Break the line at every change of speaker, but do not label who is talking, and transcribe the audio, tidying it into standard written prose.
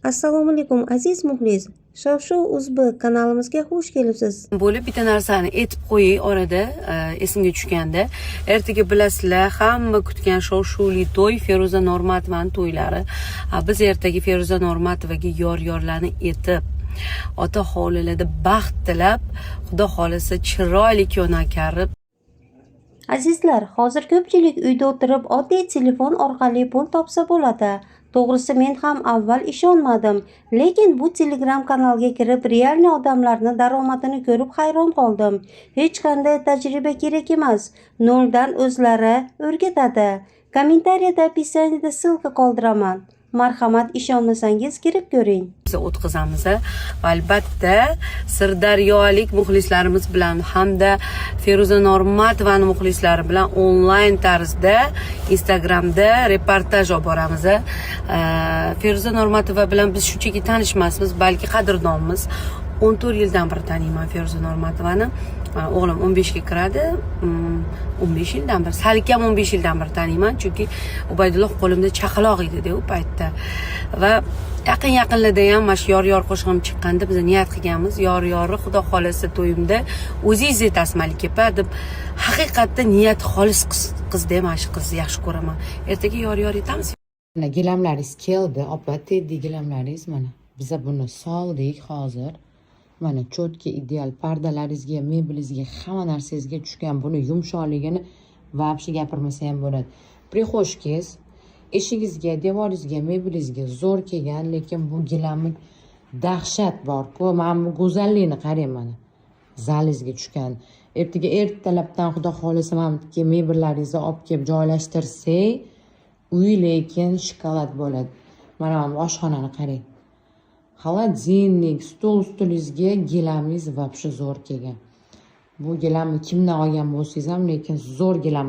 Assalomu alaykum, aziz muxlis. Shov-shuv uzb kanalimizga xush kelibsiz.
Bo'lib bitta narsani aytib qo'yay orada, esimga tushganda. Ertaga, bilasizlar, hamma kutgan shov shuvli to'y, Feruza Normatovani to'ylari. Biz ertaga Feruza Normatovaga yor yorlarni etib, ota hovlilarda baxt tilab, xudo xohlasa, chiroyli kuyovni karib.
Azizlar, hozir ko'pchilik uyda o'tirib oddiy telefon orqali pul topsa bo'ladi. To'g'risi, men ham avval ishonmadim, lekin bu Telegram kanalga kirib, реальный odamlarni daromadini ko'rib hayron qoldim. Hech qanday tajriba kerak emas, noldan o'zlari o'rgatadi. Kommentariyada, описание da ссылка qoldiraman. Marhamat, ishonmasangiz, kirib ko'ring.
O'tkazamiz va albatta sirdaryolik muxlislarimiz bilan hamda Feruza Normatovani muxlislari bilan onlayn tarzda Instagramda reportaj olib boramiz. Feruza Normatova bilan biz shunchaki tanishmasmiz, balki qadrdonmiz. 14 yildan beri taniyman Feruza Normatovani. O'g'lim 15 ga kiradi, 15 yildan beri, salkam 15 yildan beri taniyman, chunki Ubaydulloh qo'limda chaqaloq edida u paytda. Va yaqin yaqinlarda ham mana shu "Yor yor" qo'shig'im chiqqanda biz niyat qilganmiz, yor yori xudo xohlasa to'yimda o'zingiz aytasiz, Malika opa, deb. Haqiqatda niyat xolis qizda, mana shu qizni yaxshi ko'raman. Ertaga yor yor etamiz.
Mana gilamlaringiz keldi, opa, teddi gilamlaringiz mana. Biza buni soldik hozir. Mana чётко, ideal pardalaringizga, mebelingizga, hamma narsangizga tushgan. Buni yumshoqligini вообще gapirmasa ham bo'ladi. Прихожка ngiz, eshigingizga, devoringizga, mebelingizga zo'r kelgan, lekin bu gilamni dahshat bor-ku. Mana bu go'zallikni qarang mana. Zalingizga tushgan. Ertaga ertalabdan, xudo xohlasa, mana bu yerga mebellaringizni olib kelib joylashtirsak, uy lekin shokolad bo'ladi. Mana bu oshxonani qarang. Холодильник, stol ustingizga gilamingiz вообще zo'r kelgan. Bu gilamni kimdan olgan bo'lsangiz ham, lekin zo'r gilam.